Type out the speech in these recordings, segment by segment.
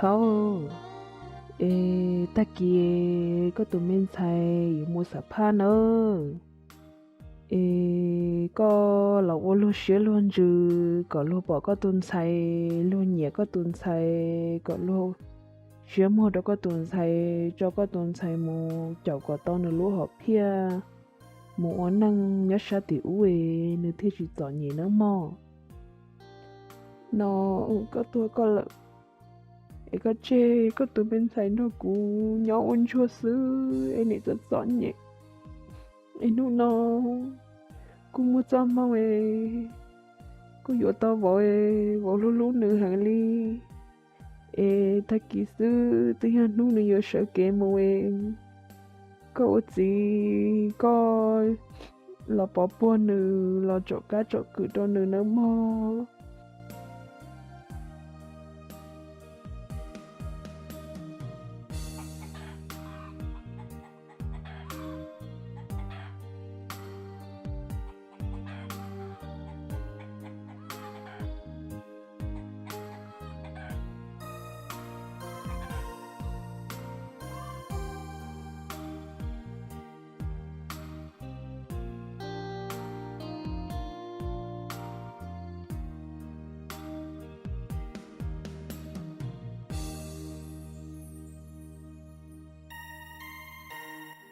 Thaub, es tag kis koj tus me ntxhais yuav mus xam phaj nawb. Es koj los ua luag siab luag ntsws kom luag pom koj tus ntxhais, luag nyiam koj tus ntxhais, kom luag siab muag rau koj tus ntxhais, tso koj tus ntxhais mus caum kom tau nws lub hom phiaj mus ua neej nyob sab tim ub es nws thiaj tsis txom nyem nawb mog. No koj tuag koj lawm, es koj tseg koj tus me ntxhais nrog kuv nyob ua ntsuag xwb es nim txom txom nyem. Es hnub no kuv muaj txoj hmoo es kuv yuav tau vauv, vauv hlub hlub nws heev li. Es tag kis xwb twb yog hnub nws yuav sawv kev mus es koj ua txiv koj los pov puag nws los tsom kab tsom kwm rau nws nawb mog.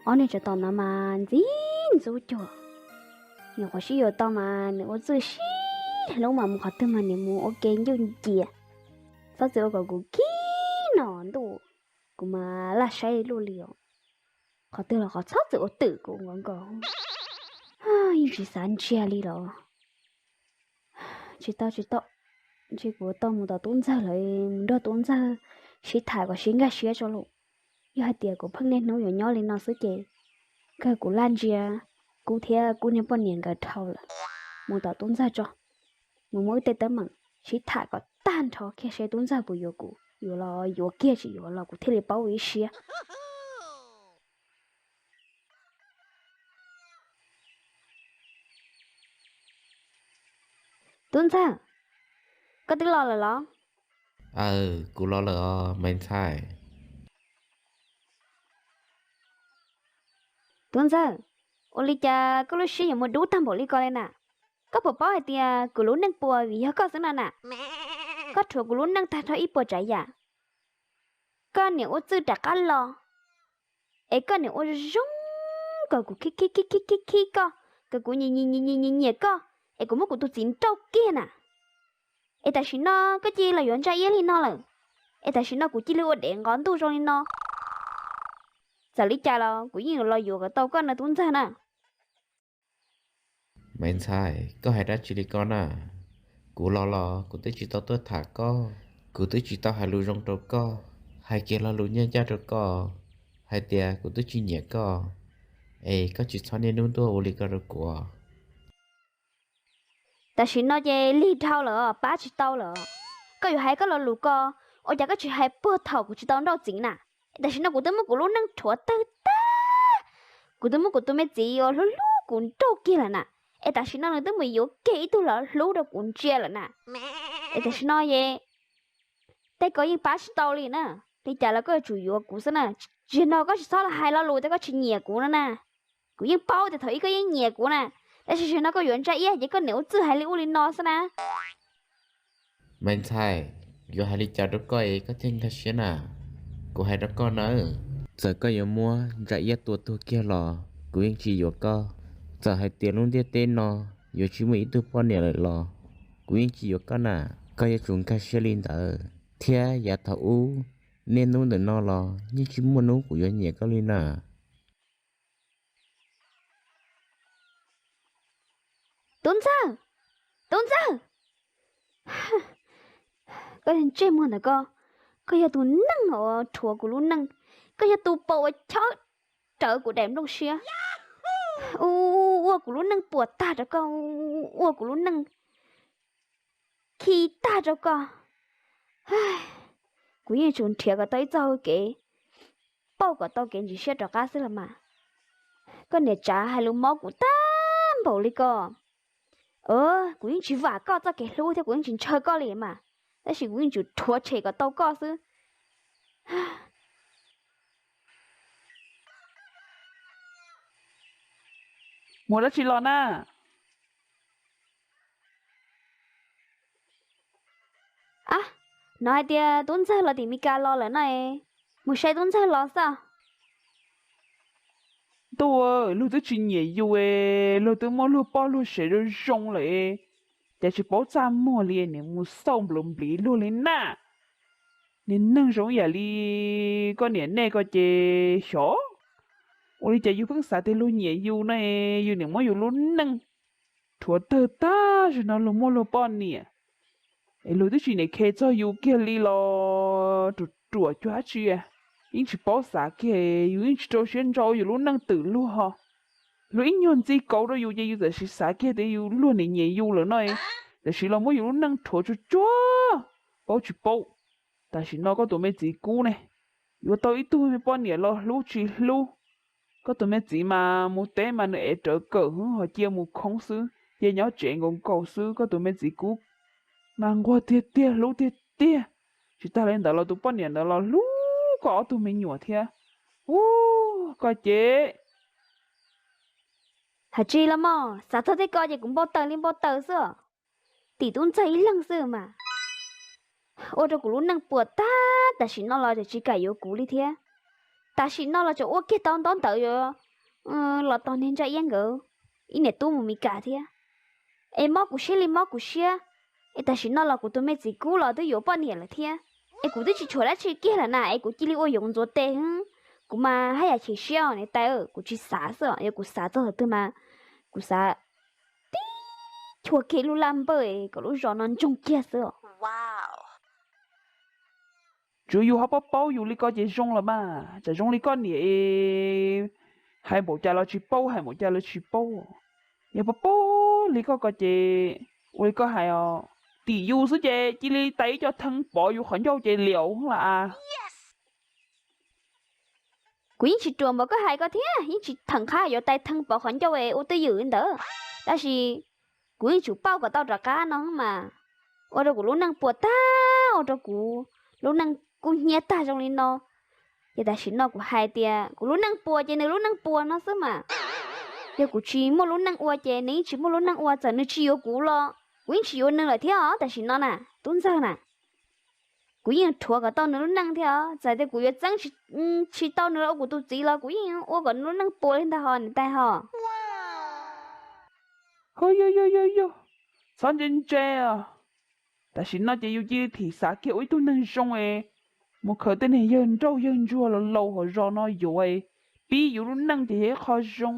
Ob niag tsov tom no mas ntxim ntxub cuag. Nyuam qhuav sib yuav tau mas nws ua txuj sib hlub mas mus qhov twg mas nws mus ua ke ncuj ncia. Txhob txwm ua kom kuv khib no ntuj, kuv mas laj saib luaj li os. Qhov twg los qhov txhob txwm ua twm kuv nkaus nkaus. Yeej tsis xav ntsiag li los. Tsis tau tsis tau, ntshe kuv tau mus tom tub ntxawg lawm, mus nrog tub ntxawg sib tham kom sib nkag siab tso lauj. Yog hais tias kuv pheej niaj hnub yuav nyob li no xwb ces kawg kuv laj ntsia Kub thiab Kub niag poj niam nkawd dhau lawm. Mus tom tub ntxawg tso, mus muab wb tej teeb meem sib tham kom tag nrho kiag seb tub ntxawg puas yuav kuv, yuav los yuav kiag, tsis yuav los kuv thiaj li paub ua ib siab. Tub ntxawg, koj twb los lawm los? Aw, kuv los lawm os me ntxhais. Tub ntxawg, ua li cas koj lub siab yuav muaj dub tag npaum li ko li na? Koj puas paub hais tias kuv lub neej puas vim yog koj xwb no na? Koj rhuav kuv lub neej tag nrho ib puas tsav yam. Koj niam ua txwj rov qab los, es koj niam ua zoo kom kuv khib khib khib khib khib koj, kom kuv nyiam nyiam nyiam nyiam koj, es kuv muab kuv tus txiv nrauj kiag na. Es tam sim no koj cia li los yuav Ntsa Iab li no lawm, es tam sim no kuv cia li ua dev nqov ntuj zoo li no. Txawm li cas los kuv yeej yuav los yuav kom tau koj no tub ntxawg na. Me ntxhais, koj hais dab tsi li ko na? Kuv los los kuv twb tsis tau tuaj tham koj, kuv twb tsis tau hais lus zoo rau koj, hais kiag lo lus ncaj ncaj rau koj hais tias kuv twb tsis nyiam koj, es koj tsis txhob niaj hnub tuaj ua li ko rau kuv. Tam sim no ces lig dhau lawm, pab tsis tau lawm. Koj yuav hais koj lo lus ko, ua cas koj tsis hais puag thaum kuv tsis tau nrauj txiv na? Es tam sim no kuv twb muab kuv lub neej rhuav tawg tag, kuv twb muab kuv tus me txiv uas hlub hlub kuv nrauj kiag lawm na. Es tam sim no nws twb mus yuav kiag ib tug los hlub rau kuv ntsia lawm na. Es tam sim no es tej ko yeej pab tsis tau li na. Li cas los koj yuav tsum yuav kuv xwb na. Tsis no koj tsis txhob los hais lo lus tias koj tsis nyiam kuv no na. Kuv yeej paub tias thaum ub koj yeej nyiam kuv na, tab sis tam sim no koj yuav Ntsa Iab ces koj niam ua txwj hais li ua li no xwb na. Me ntxhais, yuav hais li cas rau koj es koj thiaj nkag siab na? Kuv hais rau koj nawb, txawm koj yuav muab Ntsa Iab tua tuag kiag los kuv yeej tsis yuav koj. Txawm hais tias lub ntiaj teb no yuav tsis muaj ib tug poj niam lawm los kuv yeej tsis yuav koj na. Koj yuav tsum nkag siab li ntawd, thiab yav thaum ub niaj hnub ntawm no los yeej tsis muaj hnub kuv yuav nyiam koj li na. Tub ntxawg, tub ntxawg, koj ntsej muag ntawm koj, koj yog tus neeg uas rhuav kuv lub neej, koj yog tus paus uas chob rawv kuv daim nplooj siab, ua kuv lub neej puas tag rau koj, ua kuv lub neej khi tag rau koj. Kuv yeej tsum nrhiav kom tau ib txoj hau kev, pauj kom tau kev ntsis siab rov qab xwb los mas. Koj niam tsav hais lus mob kuv tag npaum li ko. Kuv yeej tsis vam koj txoj kev hlub thiab kuv yeej tsis ntshaw koj li mas, tab sis kuv yeej tsum rhuav tshem kom tau koj xwb. Mus dab tsi los na? A, hnov hais tias tub ntxawg los tim Meskas los lawm no, mus saib tub ntxawg los xwb. Ntuj, luag twb tsis nyiam yus, luag twb muaj luag poj luag sev zoo zoo lawm, cas tsis paub txaj muag li, nim mus xauj nplus npliv luag li na. Niag neeg zoo yam li koj niam nej ko ces xyov ua li cas yus pheej xav tias luag nyiam yus na, yus nim muab yus lub neej rhuav tawg tag zog no luag muaj luag poj niam, es luag twb tsis niam khe txog yus kiag li los ruam ruam cuag dab tsi, yeej tsis paub xav kiag, yus yeej tsis rau siab ntso ua yus lub neej twm luag ho. Luag ib nyuag ntxi kauv rau yus ces yus txawm sis xav kiag tias yus luag niam nyiam yus lawm no, tam sim los muab yus lub neej rhuav tsuag tsuag, paub tsis paub. Tam sim no koj tus me txiv kub ne, yuav tau ib tug me poj niam los hlub tsis hlub. Koj tus me txiv mas mus teb mas nws ev rawv kawm hwv ho cia mus khoob xwb, cia nyob tsev nkaus nkaus xwb. Koj tus me txiv kub mas nquag tiag tiag hlub tiag tiag. Tsis tag li ntawd los tus poj niam ntawd los hlub koj ob tug me nyuam thiab. Ub, koj ces hais tsis los mas xav txog tej ko ces kuv npau taws li npau taws xwb. Tim tub ntxawg ib leeg xwb mas ua rau kuv lub neej puas tag, tam sim no los tseem tsis kam yuav kuv li thiab. Tam sim no los tseem ua kiag tau ntaub ntawv yuav los tos niag Ntsa Iab nkawd ib niam tub mus Mes Kas thiab. Es mob kuv siab li mob kuv siab, es tam sim no los kuv tus me txiv kub los twb yuav poj niam lawm thiab. Es kuv twb tsis tshuav dab tsi kiag lawm na, es kuv cia li ua yoov ntxuav tes. Kuv mas haj yam chim siab os niam tais, kuv tsis xav xwb, yog kuv xav txog thaum twg mas kuv xav tib chua kiag lub laj npawj kom lub zos no ntsoog kiag xwb os. Tsuav yus ho paub paub yus li ko ces zoo los mas, tsam zoo li koj niam es hais npaum cas los tsis paub, hais npaum cas los tsis paub. Yog paub paub li koj ko ces ua li koj hais os, tim yus xwb ces cia li tais ib co theej pov yus qhov ncauj ces liaus las as. Kuv yeej tsis ruam npaum koj hais ko thiab, yeej tsis theem qhab yuav tais theej pov qhov ncauj es ua twj ywm li ntawd. Tab sis kuv yeej tsum pauj kom tau rov qab no mas, ua rau kuv lub neej puas tag, ua rau kuv lub neej kub hnyiab tag zoo li no. Ces tam sim no kuv hais tias kuv lub neej puas ces nws lub neej puas no xwb mas. Yog kuv tsis muaj lub neej ua ces nws yeej tsis muaj lub neej ua, txawm nws tsis yuav kuv los kuv yeej tsis yuav nws lawm thiab os. Tam sim no na tub ntxawg na, kuv yeej rhuav kom tau nws lub neej thiab os. Txawm tias kuv yuav txeeb tsis tau nws los ua kuv tus txiv los kuv yeej ua kom nws lub neej puas li ntag hos niam tais hos. Ho yog yog yog yog, txhob ntse ntse os. Tam sim no ces yus cia li thim xav kiag ua ib tug neeg zoo es mus khaws tej niag yawg nrauj yawg ntsuag laus laus hauv zos no yuav es pib yus lub neej ces yog ib qho zoo.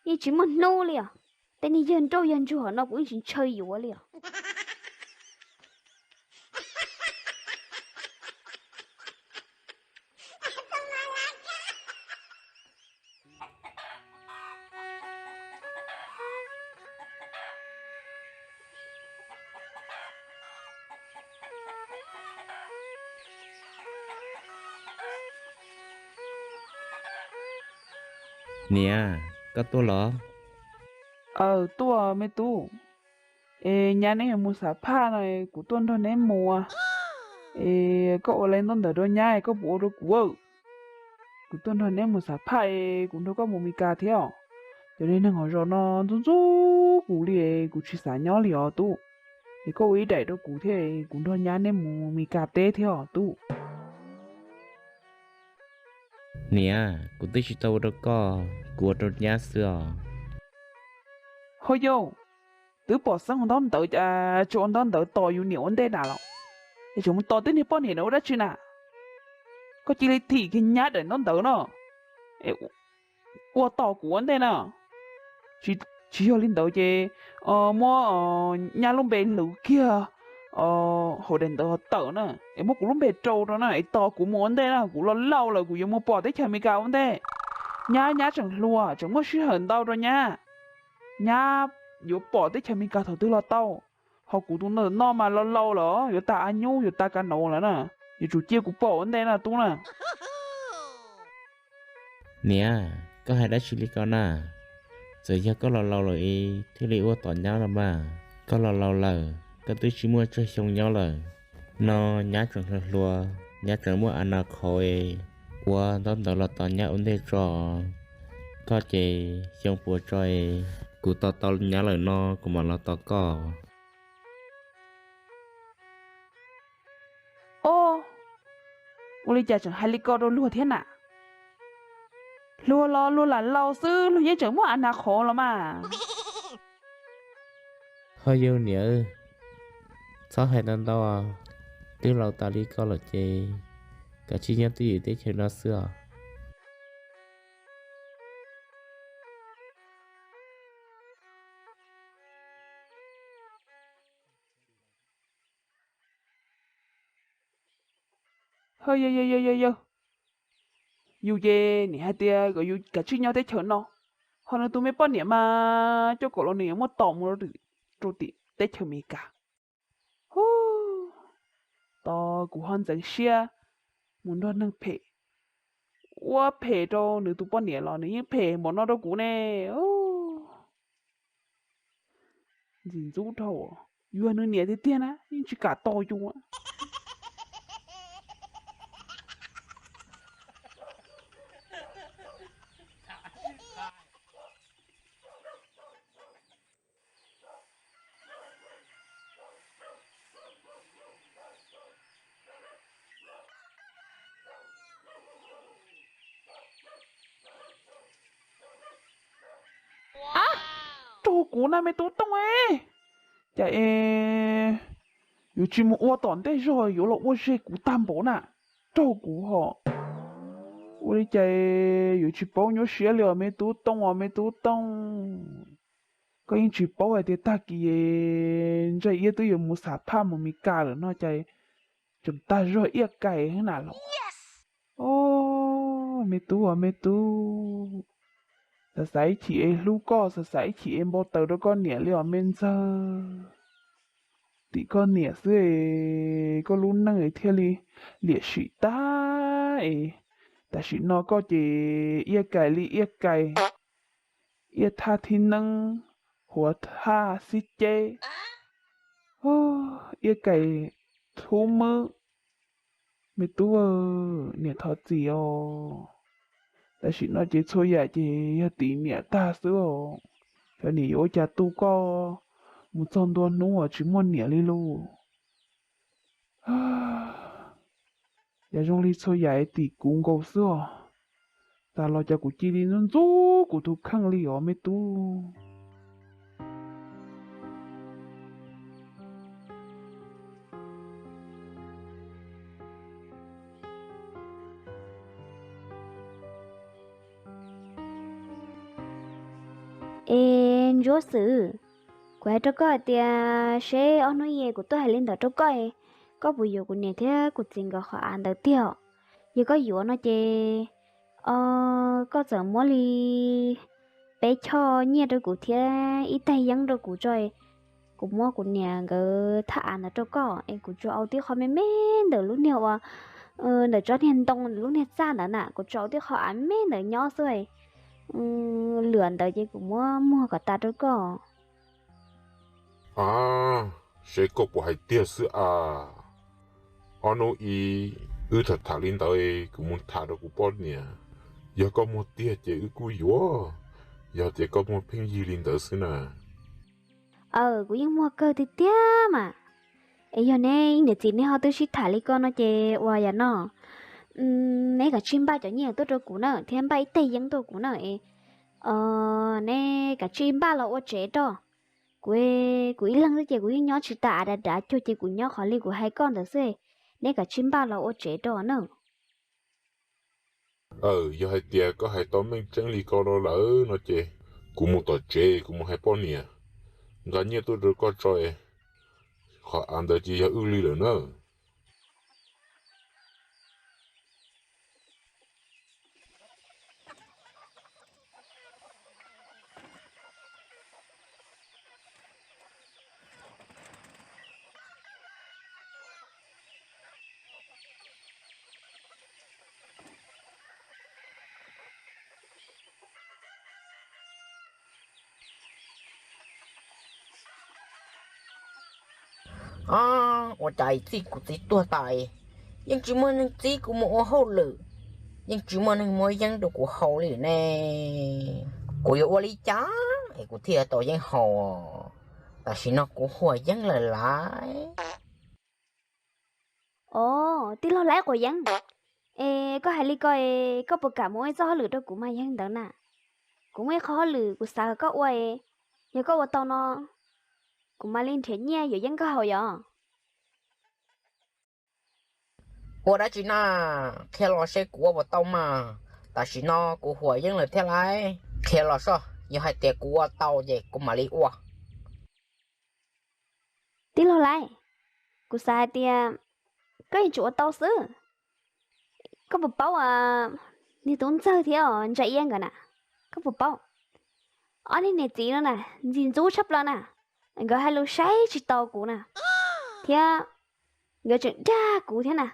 Yeej tsis muaj hnub li os, tej niag yawg nrauj yawg ntsuag hauv no kuv yeej tsis ntshaw yuav li os. Niam, koj tuaj los? Aws, tuaj me tub. Es nyab neb yuav mus xam phaj no, kuv tuaj nrog neb mus. Es koj ua li ntaub ntawv rau nyab koj puas ua rau kuv? Kuv tuaj nrog neb mus xam phaj es kuv nrog koj mus Mes Kas thiab os. Cov niag neeg hauv zos no ntxub ntxub kuv li, kuv tsis xav nyob li os tub. Es koj ua ib daim rau kuv thiab, kuv nrog nyab neb mus Mes Kas teb thiab os tub. Niam, kuv twb tsis tau ua rau koj, kuv ua rau nyab xwb os. Ho yau, twb pom xeeb ua ntaub ntawv cas tsis ua ntaub ntawv tos yus niam ua ntej na los? Es tseem mus tos tib niag poj niam na ua dab tsi na? Koj cia li thim kiag nyab daim ntaub ntawv no, es ua tos kuv ua ntej na. Tsis yog li ntawd ces muab nyab lub npe lwv kiag hauv daim ntawv ho tawm na, es muab kuv lub npe rau rau na, es tos kuv mus ua ntej na, kuv los laus lawm kuv yuav mus pom teb chaws Amelikas ua ntej. Nyab, nyab tseem hluas tseem muaj sij hawm ntau rau nyab. Nyab yuav pom teb chaws Amelikas thaum twg los tau, ho kuv tus ntawm no mas laus laus lawm, yuav tas a nyub yuav tas ka naus lawm na, yuav tsum cia kuv pom ua ntej na tub na. Niam, koj hais dab tsi li ko na? Txawm yog koj los laus lawm es thiaj li ua tos nyab los mas. Koj los laus lawm, koj twb tsis muaj tsawg xyoo nyob lawm. No nyab tseem hluas hluas, nyab tseem muaj a na khov es ua ntaub ntawv los tos nyab ua ntej tso. Koj ces xyoo puas tso es kuv tos tau nyab lawm no kuv mam los tos koj. Ob, ua li cas tseem hais li ko rau luag thiab na? Luag los luag lam laus xwb, luag yeej tseem muaj a na khov los mas. Ho yog niam, txhob hais ntau ntau, twb laus tas li koj lawm ces kav tsij nyob twj ywm teb chaws no xwb os. Yawg, yus ces nim hais tias kom yus kav tsij nyob teb chaws no, ho nws tus me poj niam mas coj kom los nws yuav muab tom mus rau tim teb chaws Amelikas. Hu, tos kuv ho ntxeev siab mus nrog neeg phem, ua phem rau nws tus poj niam los nws yeej phem npaum no rau kuv ne. Ntxim ntxub dhau, yus yog nws niam tiag tiag na yeej tsis kam tos yus. Ab, raug kuv na me tub Tooj e. Cas es yuav tsis mus ua tom ntej zog yuav los ua zes kuv tag npaum na. Raug kuv ho. Ua li cas yuav tsis paub nyuaj siab li os me tub Tooj os me tub Tooj. Koj yeej tsis paub hais tias tag kis Ntsaj Iab twb yuav mus xam phaj mus Mes Kas lawm no cas tseem tag zog Iab Kais na los. Os, me tub os me tub, xav xav ib chim es hlub koj, xav xav ib chim es npau taws rau koj niam li os me ntxawg. Tim koj niam xwb es koj lub neej thiaj li liam sim tag es tam sim no koj ces Iab Kais li Iab Kais, Iab Thaj Thib Neeb, Huav Thaj Xib Ceb, Iab Kais Thub Mab. Me tub, niam thov txim os. Tam sim no ces txhua yam ces yog tim niam tag xwb os. Xyov niam yuav ua cas tu koj mus txog ntua hnub uas tsis muaj niam li lauj. Yam zoo li txhua yam es tim kuv nkaus xwb os. Tas los cas kuv cia li ntxub ntxub kuv tus kheej li os me tub. Es Ntsuab Xwm, kuv hais rau koj hais tias seb ob hnub i kuv tuaj hais li ntawd rau koj, koj puas yuav kuv niam thiab kuv txiv nkawd qhov av ntawd tiag? Yog koj yuav no ces koj txawm muab li peb choj nyiaj rau kuv thiab ib tais yeeb rau kuv tso, kuv muab kuv niam nkawd thaj av ntawd rau koj es kuv tsuas ua tib qho me me ntawm lub niag uas ntawm tsob niag ntoo lub niag txaj ntawd na, kuv tsuas ua tib qho av me ntawd nyob xwb. Lwm ntawd ces kuv muab muag kom tas rau koj. A, seb koj puas hais tiag xwb a. Ob hnub i wb tham tham li ntawd kuv mus tham rau kuv poj niam, yog koj muag tiag ces wb kuj yuav, yog tias koj muag pheej yig li ntawd xwb na. Aw, kuv yeej muag kawg tiag tiag mas. Es yog neb niam txiv neb ho twb sib tham li ko no ces ua yam no, neb kav tsij npaj cov nyiaj tuaj rau kuv na thiab npaj ib teg yeeb tuaj kuv na. Neb kav tsij npaj los ua tsev rau kuv. Kuv ib leeg xwb ces kuv yeej nyob tsis tas, av dav dav cuag ces kuv nyob qhov li kuv hais koj ntawd xwb. Neb kav tsij npaj los ua tsev rau na. Aw, yog hais tias koj hais tau meej tseeb li ko rau lawm no ces kuv mus tom tsev kuv mus hais poj niam nqa nyiaj tuaj rau koj tso. Qhov av ntawd ces yog wb li lawm na. Ua cas txij kuv txiv tuag tas, yeej tsis muaj neeg txib kuv mus ua hauj lwm, yeej tsis muaj neeg muab yeeb rau kuv haus li ne. Kuv yuav ua li cas es kuv thiaj tau yeeb haus? Tam sim no kuv huas yeeb lawm laiv. Os, tij laug Laib Quav Yeeb, es koj hais li ko es koj puas kam mus ua ib txoj hauj lwm rau kuv mas yog li ntawd na? Kuv muaj ib qho hauj lwm kuv xav kom koj ua, yog koj ua tau no, kuv mam li nrhiav nyiaj yuav yeeb koj haus yom. Ua dab tsi na? Qhia los seb kuv ua puas tau mas. Tam sim no kuv huas yeeb lawm thiab laiv. Qhia los soj, yog hais tias kuv ua tau ces kuv mam li ua. Tij laug Laib, kuv xav hais tias koj yeej tsis ua tau xwb. Koj puas paub niag Tub Ntxawg thiab Ntsa Iab nkawd na? Koj puas paub? Ob niag niam txiv no na, ntxim ntxub tshaj plaws na. Nkawd hais lus saib tsis taus kuv na, thiab nkawd tseem dag kuv thiab na.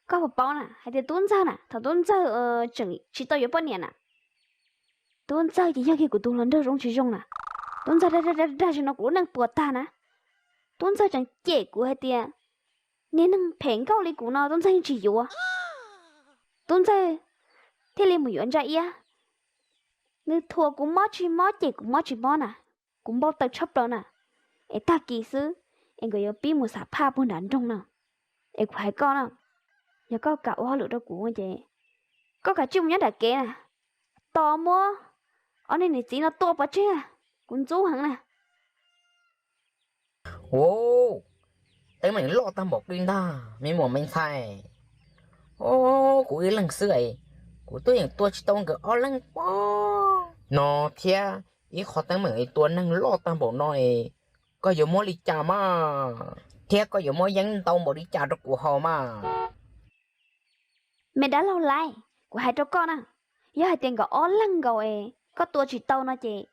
Koj puas paub na hais tias Tub Ntxawg na, thaum Tub Ntxawg tseem tsis tau yuav poj niam na, Tub Ntxawg ces yog kiag kuv tus hluas nraug zoo tsis zoo na. Tub Ntxawg dag dag dag tsis no kuv lub neej puas tag na. Tub Ntxawg tseem cem kuv hais tias niag neeg phem nkauj li kuv no Tub Ntxawg yeej tsis yuav. Tub Ntxawg thiaj li mus yuav Ntsa Iab. Nws thuam kuv mob tsis mob, cem kuv mob tsis mob na, kuv npau taws tshaj plaws na. Es tag kis xwb es nkawd yuav pib mus xam phaj puag nram nroog na. Es kuv hais koj na, yog koj kam ua hauj lwm rau kuv ces koj kav tsij mus nyob nram kev na, tos muab ob niag niam txiv no tua pov tseg, kuv ntxub heev na. Ua, teeb meem loj tag npaum li ntag me muam me ntxhais. Os, kuv ib leeg xwb es kuv twb yeej tua tsis tau nkawd ob leeg pob no thiab. Ib qho teeb meem tua neeg loj tag npaum no es koj yuav muab li cas mas? Thiab koj yuav muab yeeb ntau npaum li cas rau kuv haus mas? Me dab laug Laib, kuv hais rau koj na, yog hais tias nkawd ob leeg nkaus es koj tua tsis tau no ces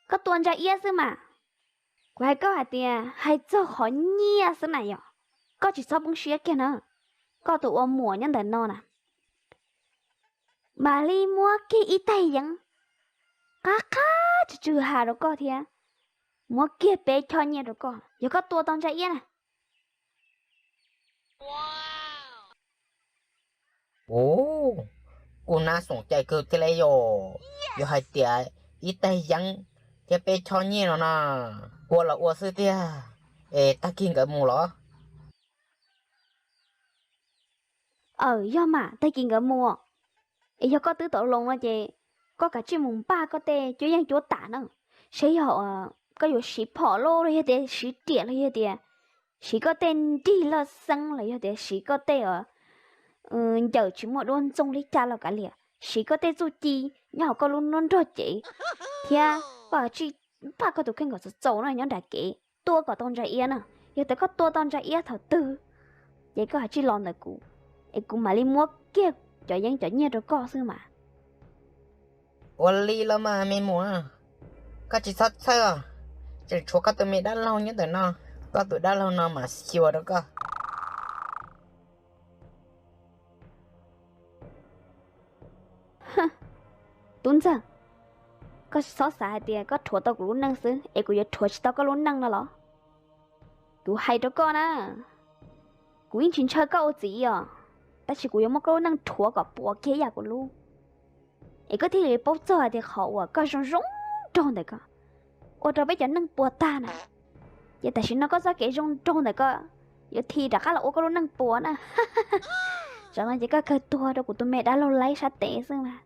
koj tua Ntsa Iab xwb mas. Kuv hais koj hais tias hais txog qhov nyiaj xwb na yom, koj tsis txhob poob siab kiag na. Koj tus ua muam nyob ntawm no na, mam li muab kiag ib tais yeeb qab qab tsw tsw ha rau koj thiab, muab kiag peb choj nyiaj rau koj yog koj tua tau Ntsa Iab na. Ua, kuv na xoom cai kawg thiab li yom, yog hais tias ib tais yeeb thiab peb choj nyiaj no na, ua los ua xwb tiag, es tag kis nkawd mus los? Aws, yog mas tag kis nkawd mus. Es yog koj twb tau loo no ces koj kav tsij mus npaj koj tej cuab yeej cuab tam na, seb yog koj yuav siv phom los los yog tias siv riam los yog tias siv koj tej nrig loj xeeb los yog tias siv koj tej ncaws tsis muaj duab ntxoo li cas los kav liam, siv koj tej txuj ci nyob hauv koj lub nruab nrog cev, thiab koj kav tsij npaj koj tus kheej kom txaus txaus no nyob nram kev tua kom tau Ntsa Iab na. Yog tias koj tua tau Ntsa Iab thaum twg ces koj kav tsij los ntawm kuv, es kuv mam li muab kiag cov yeeb cov nyiaj rau koj xwb mas. Ua li los mas me muam, koj tsis txhob txhawj os, tseem tshuav koj tus me dab laug nyob ntawm no, koj tus dab laug no mam xyuas rau koj. Tub Ntxawg, koj tsis txhob xav hais tias koj rhuav tau kuv lub neej xwb es kuv yuav rhuav tsis tau koj lub neej no los? Kuv hais rau koj na, kuv yeej tsis ntshaw koj ua txiv os, tab sis kuv yuav muab koj lub neej rhuav kom puas kiag ib yam kuv lub, es koj thiaj li paub txog hais tias qhov uas koj zoo zoo nraug ntawm koj ua rau peb cov neeg puas tag na. Ces tam sim no koj txoj kev zoo nraug ntawm koj yuav thim rov qab los ua koj lub neej puas na. Tsam no ces koj kawg tuag rau kuv tus me dab laug Laib sab tes xwb mas.